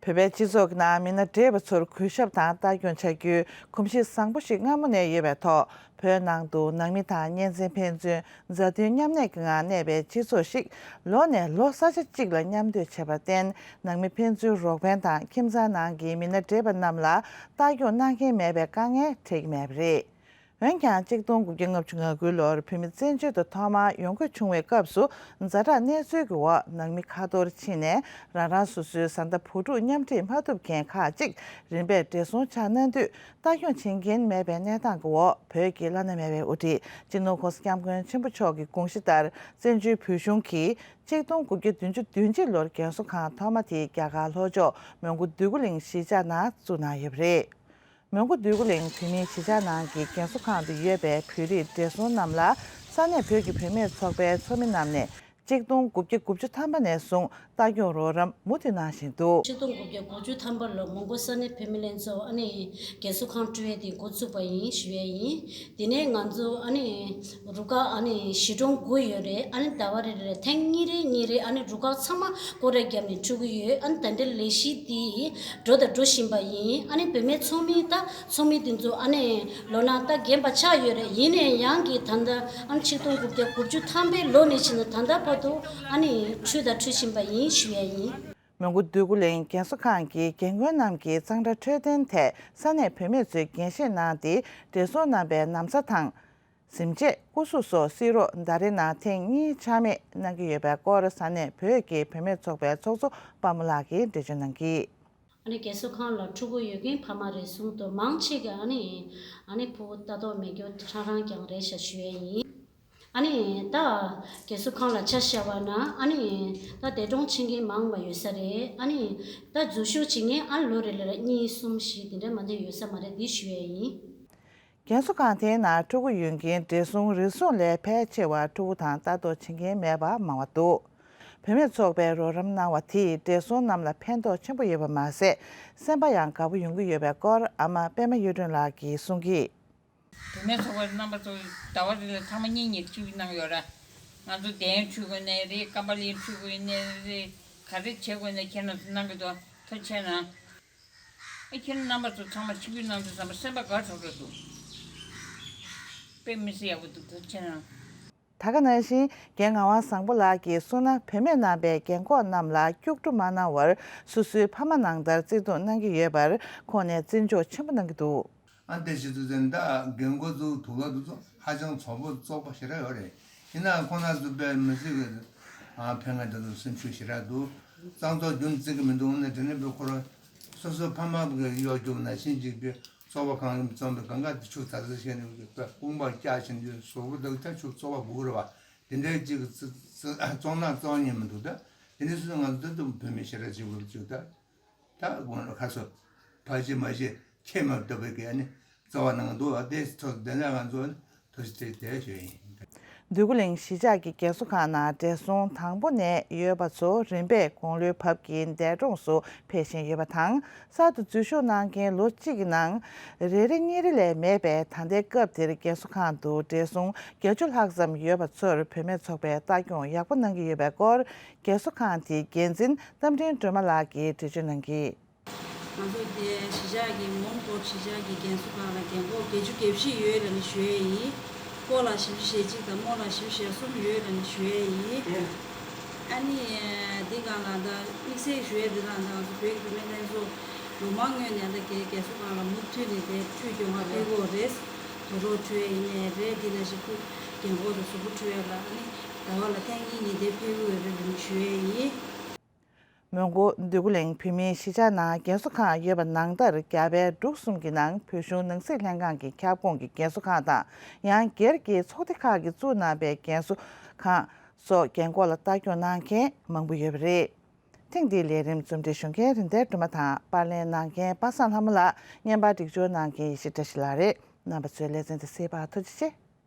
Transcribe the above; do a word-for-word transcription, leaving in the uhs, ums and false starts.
བོད་པའི་སྤྱི་ཚོགས་ཀྱི་ནང་མི་སྣ་བགྲེས་པ་ཚོར་གུས་ཞབས་དང་ལྟ་སྐྱོང་བྱ་རྒྱུའི་གོམས་གཤིས་བཟང་པོ་ཞིག་སྔ་མོ་ནས་ཡོད་པའི་ཐོག་བོད་ནང་དུ་ནང་མི་དང་གཉེན་ཚན་ཕན་ཚུན་མཛའ་མཐུན་མཉམ་གནས་ཀྱི་ངང་གནས་པའི་སྤྱི་ཚོགས་ཤིག་ལོ་ནས་ལོ་ས་ཆ་གཅིག་ལ་མཉམ་སྡོད་བྱས་པར་བརྟེན། ནང་མི་ཕན་ཚུན་རོགས་ཕན་དང་ཁྱིམ་ཚང་ནང་གི་མི་སྣ་བགྲེས་པ་རྣམས་ལ་ལྟ་སྐྱོང་གནང་མཁན་མེད་པའི་དཀའ་ངལ་འཕྲད་ཀྱི་མེད་པ་རེད། འོན་ཀྱང་གཅིག་སྟོང་དགུ་བརྒྱ་ལྔ་བཅུ་ང་དགུ་ལོར་བོད་མི་བཙན་བྱོལ་དུ་ཐོག་མར་ཡོང་སྒོ་བྱུང་བའི་སྐབས་སུ། ཛ་དྲག་གནས་ཚུལ་གྱི་འོག་ནང་མི་ཁ་ཐོར་ཕྱིན་ནས་རང་རང་སོ་སོའི་བཟའ་ཟླ་བུ་ཕྲུག་མཉམ་འཁྲིད་མ་ཐུབ་མཁན་ཁག་ཅིག་རིམ་པས་བགྲེས་སོང་ཆགས་གནང་དུས། ལྟ་སྐྱོང་བྱེད་མཁན་མེད་པའི་གནས་སྟངས་ཀྱི་འོག་བོད་ཀྱི་བླ་ན་མེད་པའི་དབུ་ཁྲིད་སྤྱི་ནོར་༸གོང་ས་༸སྐྱབས་མགོན་ཆེན་པོ་མཆོག་གི་དགོངས་གཞི་ལྟར། བཙན་བྱོལ་བོད་གཞུང་གིས་གཅིག་སྟོང་དགུ་བརྒྱ་བདུན་ཅུ་དོན་གཅིག་ལོར་རྒན་གསོ་ཁང་ཐོག་མ་དེ་རྒྱ་གར་ལྷོ་ཕྱོགས་མོན་གྷོ་འདོད་རྒུ་གླིང་གཞིས་ཆགས་ནང་བཙུགས་གནང་ཡོད་པ་རེད། མོན་གྷོ་འདོད་རྒུ་གླིང་བོད་མིའི་གཞིས་ཆགས་ནང་གི་རྒན་གསོ་ཁང་དུ་ཡོད་པའི་བོད་རིགས་བགྲེས་སོང་རྣམས་ལ་ས་གནས་བོད་ཀྱི་བུད་མེད་ཚོགས་པའི་ཚོགས་མི་རྣམས་ནས་གཅིག་སྟོང་དགུ་བརྒྱ་དགུ་བཅུ་ཐམ་པ་ནས་བཟུང་ལྟ་སྐྱོང་རོགས་རམ་མུ་མཐུད་གནང་བཞིན་འདུག། ཆིག་སྟོང་དགུ་བརྒྱ་དགུ་བཅུ་ཐམ་པ་ལོར་མོན་གྷོ་ས་གནས་བུད་མེད་ལྷན་ཚོགས་ཨ་ནི་རྒན་གསོ་ཁང་བསྐྲུན་ཡས་དེ་འགོ་བཙུགས་པ་ཡིན་ཞུ་ཡས་ཡིན། དེ་ནས་ང་ཚོ་ཨ་ནི་རུ་ཁག་ཨ་ནི་བཞི་སྒྲུང་དགུ་ཡོད་རེད། ཨ་ནི་ཟླ་བ་རེ་རེ་ཐེངས་གཉིས་རེ་གཉིས་རེ་ཨ་ནི་རུ་ཁག་ཚང་མ་སྐོར་ར་བརྒྱབ་ནས་འཁྲུ་གི་ཡོད། ཨ་ནི་ད་ལྟ་ལས་གཞི་དེ་འགྲོ་དང་འགྲོ་བཞིན་པ་ཡིན། ཨ་ནི་བུད་མེད་ཚོགས་མི་ད་ཚོགས་མི་དེ་ཚོ་ཨ་ནི་ལོ་ན་ད་རྒན་པ་ཆགས་ཡོད་རེད། ཡིན་ནའི་ཡང་གི་ད་ལྟ་ཨ་ནི་ཆིག་སྟོང་དགུ་བརྒྱ་དགུ་བཅུ་ཐམ་པའི་ལོ་ནས་བྱས་ནས་ད་ལྟ་བར་དུ་ཨ་ནི་འཁྲུ་དང་འཁྲུ་བཞིན་པ་ཡིན་ཞུ་ཡས་ཡིན། མོན་གྷོ་འདོད་རྒུ་གླིང་རྒན་གསོ་ཁང་གི་རྒན་རྒོན་རྣམས་ཀྱིས་གཙང་སྦྲ་འཕྲོད་བསྟེན་ཐད་ས་གནས་བུད་མེད་ཚོས་འགན་བཞེས་གནང་སྟེ། བགྲེས་སོང་རྣམ་པའི་ན་ཚ་དང་། གཟིམ་ཆས། སྐུ་གཟུགས་སོགས་བསིལ་རོགས་ཟླ་རེའི་ནང་ཐེངས་གཉིས་ཆ་མེད་གནང་གི་ཡོད་པའི་སྐོར་ས་གནས་བོད་ཀྱི་བུད་མེད་ཚོགས་པའི་ཚོགས་གཙོ་དཔའ་མོ་ལགས་ཀྱིས་འགྲེལ་བརྗོད་གནང་གིས། ཨ་ནི་རྒན་གསོ་ཁང་ལ་ཕྲུ་གུ་ཡོད་མཁན་ཕ་མ་རེ་ཟུང་དང་མང་ཆེ་གི་ཨ་ནི་ཨ་ནི་ཕྲུ་གུ་ལྟ་རྟོག་མེད་རྒྱུ་ཧྲང་ཧྲང་རྐྱང་རེད་ཤག་ཞུ་ཡས་ཡིན། ཨ་ནི་ད་རྒན་གསོ་ཁང་ལ་ཆ་བཞག་པ་ན་ཨ་ནི་ད་འདས་གྲོངས་ཕྱིན་མཁན་མང་བ་ཡོད་ས་རེད། ཨ་ནི་ད་འཛུལ་ཞུགས་བྱེད་མཁན་ཨ་ལོ་རེ་ལ་གཉིས་གསུམ་བཞི་དེ་འདྲ་མ་ནི་ཡོད་ས་མ་རེད། འདི་ཞུ་ཡས་ཡིན། རྒན་གསོ་ཁང་དེའི་ནང་ཕྲུ་གུ་ཡོད་མཁན་བགྲེས་སོང་རེ་ཟུང་ལས་ཕལ་ཆེ་བ་ཕྲུ་གུ་དང་ལྟ་རྟོག་བྱེད་མཁན་མེད་པ་མང་བ་འདུག། བུད་མེད་ཚོགས་པས་རོགས་རམ་གནང་བ་དེས་བགྲེས་སོང་རྣམས་ལ་ཕན་ཐོགས་ཆེན་པོ་ཡོད་པ་མ་ཟད། སེམས་པ་ཡང་དགའ་པོ་ཡོང་གི་ཡོད་པའི་སྐོར་ཨ་མ་པད་མ་གཡུ་སྒྲོན་ལགས་ཀྱིས་གསུངས་ཀྱིས། བུད་མེད་ཚོགས་པའི་རྣམ་པ་ཚོ་ཟླ་བ་རེ་ལ་ཐེངས་མ་གཉིས་གཉིས་འཁྲུ་གནང་ཡོད་ར། ང་ཚོ་གདན་འཁྲུ་དགོས་ནའི་རེད། ཀམ་པ་ལི་འཁྲུ་དགོས་ནའི་རེད། ག་རེ་བྱེད་དགོས་ནའི་ཁྱེད་རང་ཚོ་གནང་གི་འདུག། ཐུགས་རྗེ་གནང་། ཨེ་ཁྱེད་རྣམ་པ་ཚོ་ཚང་མ་ཆིབས་བསྒྱུར་གནང་དུས་ཙམ་པ་སེམས་པ་དགའ་དྲགས་དྲགས་འདུག། དཔེ་མི་སྲིད་ཡག་པོ་འདུག། ཐུགས་རྗེ་གནང་། ད་ག་ནང་བཞིན་རྒན་ངག་དབང་བཟང་པོ་ལགས་ཀྱིས་གསུངས་ན། བུད་མེད་རྣམ་པས་རྒན་འཁོགས་རྣམས་ལ་སྐྱུག་བྲོ་མ་གནང་བར་སོ་སོའི་ཕ་མ་ནང་ལྟར་བརྩེ་དུང་གནང་གི་ཡོད་པར་ཁོང་ནས་བརྩི་འཇོག་ཆེན་པོ་གནང་གི་འདུག། ཨ་དེ་བྱེད་དུས་ཙམ་ད་རྒན་འཁོགས་ཚོ་དུག་ལོག་དེ་ཚོ་ཧ་ཅང་བཙོག་པོ་བཙོག་པ་ཞེ་དྲག་ཡོད་རེད། ཡིན་ནའང་ཁོང་རྣམ་ཚོ་དཔེ་མི་སྲིད་ཀྱི་ཨ་ཕན་ཁ་དེ་ཚོ་སེམས་ཤུགས་ཞེ་དྲག་འདུག། གཙང་བཙོག་རྒྱུན་བརྩི་གི་མི་འདུག་ནས་དེ་ནས་དཔེ་ཁོ་རང་སོ་སོའི་ཕ་མ་གི་གཡོ་སྒྱུ་ནང་བཞིན་ཅིག་གི་བཙོག་པ་གང་ཡིན་བཙོག་པའི་གང་ག་དེ་ཆུ་ཚ་ཚ་བྱས་ནས་དཔེ་དཔུང་པ་བཀྱག་བྱས་ནས་གཟུགས་པོ་དག་ད་ཆུ་བཙོག་པ་སྒུག་རེད་བ། དེ་འདྲའི་ཅིག་བཙོག་ན་བཙོག་ཉན་མི་འདུག། ད་དེ་ནས་སོ་སོ་ང་ཚོ་ད་དུང་བུད་མེད་ཞེ་དྲག་ཅིག་བུད་ཅིག་ད། ད་དགོངས་ལ་ཁ་སོ། ཕ་ཅི་མ་ཅི་ཁྱེད་མ་བཏུབ་པའི་གི་ཨ་ནི་རྩ་བ་ནང་འདུག། ཨ་དེ་ཐོག་དེ་ནས་ང་ཚོ་ཐུགས་རྗེ་དེ་དེ་ཞུ་ཡིན། འདོད་རྒུ་གླིང་གཞིས་ཆགས་ཀྱི་རྒན་གསོ་ཁང་ནང་བགྲེས་སོང་དང་པོ་ནས་ཡོད་པ་ཚོ་རིམ་པས་དགུང་ལོའི་བབ་ཀྱིས་འདས་གྲོངས་སུ་ཕེབས་བཞིན་ཡོད་པ་དང་། གསར་དུ་འཛུལ་ཞུགས་གནང་མཁན་ལོ་གཅིག་གི་ནང་རེ་རེ་གཉིས་རེ་ལས་མེད་པས། ད་ལྟའི་སྐབས་འདིར་རྒན་གསོ་ཁང་དུ་བགྲེས་སོང་བརྒྱད་ཅུ་ལྷག་ཙམ་ཡོད་པ་ཚོར་བུད་མེད་ཚོགས་པས་ལྟ་སྐྱོང་ཡག་པོ་གནང་གི་ཡོད་པའི་སྐོར། རྒན་གསོ་ཁང་དེའི་འགན་འཛིན་རྟ་མགྲིན་སྒྲོལ་མ་ལགས་ཀྱིས་འགྲེལ་བརྗོད་གནང་གིས། ང་ཚོ་དེ་གཞིས་ཆགས་ཀྱི་མོན་གྷོ་གཞིས་ཆགས་ཀྱི་རྒན་གསོ་ཁང་ལ་རྒན་འཁོགས་བརྒྱད་ཅུ་གྱ་བཞི་ཡོད་ལབ་ནས་ཞུ་ཡས་ཡིན། སྤོ་ལགས་བཞི་བཅུ་ཞེ་གཅིག་དང་རྨོ་ལགས་བཞི་བཅུ་ཞེ་གསུམ་ཡོད་ལབ་ནས་ཞུ་ཡས་ཡིན། ཨ་ནི་འདི་སྒང་ལ་ད་དམིགས་བསལ་ཞུ་ཡས་འདི་ལ་ད་ང་ཚོ་བོད་ཀྱི་བུད་མེད་ལྷན་ཚོགས་ལོ་མང་སྔོན་ནས་ད་རྒན་རྒན་གསོ་ཁང་ལ་མུ་མཐུད་ནས་དེ་འཕྲུལ་སྐྱོང་བ་ཕེབས་ཀྱི་ཡོད་རེད། དུག་སྦྲུལ་འཁྲུ་ཡས་ཡིན་ནའི་རེད། འདི་ནང་བཞིན་ཁུ་རྒན་འཁོགས་དང་གཟུགས་པོ་འཁྲུ་ཡས་ལ་ཨ་ནི་ཟླ་བ་ལ་ཐེངས་གཉིས་གཉིས་དེ་ཕེབས་ཀྱི་ཡོད་རེད་ལབ་ནས་ཞུ་ཡས་ཡིན། མོན་གྷོ་འདོད་རྒུ་གླིང་བོད་མིའི་གཞིས་ཆགས་ནང་རྒན་གསོ་ཁང་ཡོད་པ་ནང་ལྟར་རྒྱ་བལ་འབྲུག་གསུམ་གྱི་ནང་བོད་གཞུང་ནང་སྲིད་ལྷན་ཁང་གི་ཁྱབ་ཁོངས་ཀྱི་རྒན་གསོ་ཁང་དང་། ཡང་སྒེར་གྱི་ཚོགས་སྡེ་ཁག་གིས་བཙུགས་གནང་པའི་རྒན་གསོ་ཁང་སོགས་རྒན་འཁོགས་ལ་ལྟ་སྐྱོང་གནང་མཁན་མང་པོ་ཡོད་པ་རེད། ཐེངས་འདིའི་ལས་རིམ་རྩོམ་སྒྲིག་ཞུ་མཁན་རིན་ལྡན་སྒྲོལ་མ་དང་། པར་ལེན་གནང་མཁན་པ་སངས་ལྷ་མོ་ལགས། བརྙན་པར་སྒྲིག་སྦྱོར་གནང་མཁན་ཡེ་ཤེས་བཀྲ་ཤིས་ལགས་རེད། རྣམ་པ་ཚོས་ལེ་ཚན་དེ་གཟིགས་པར་ཐུགས་རྗེ་ཆེ།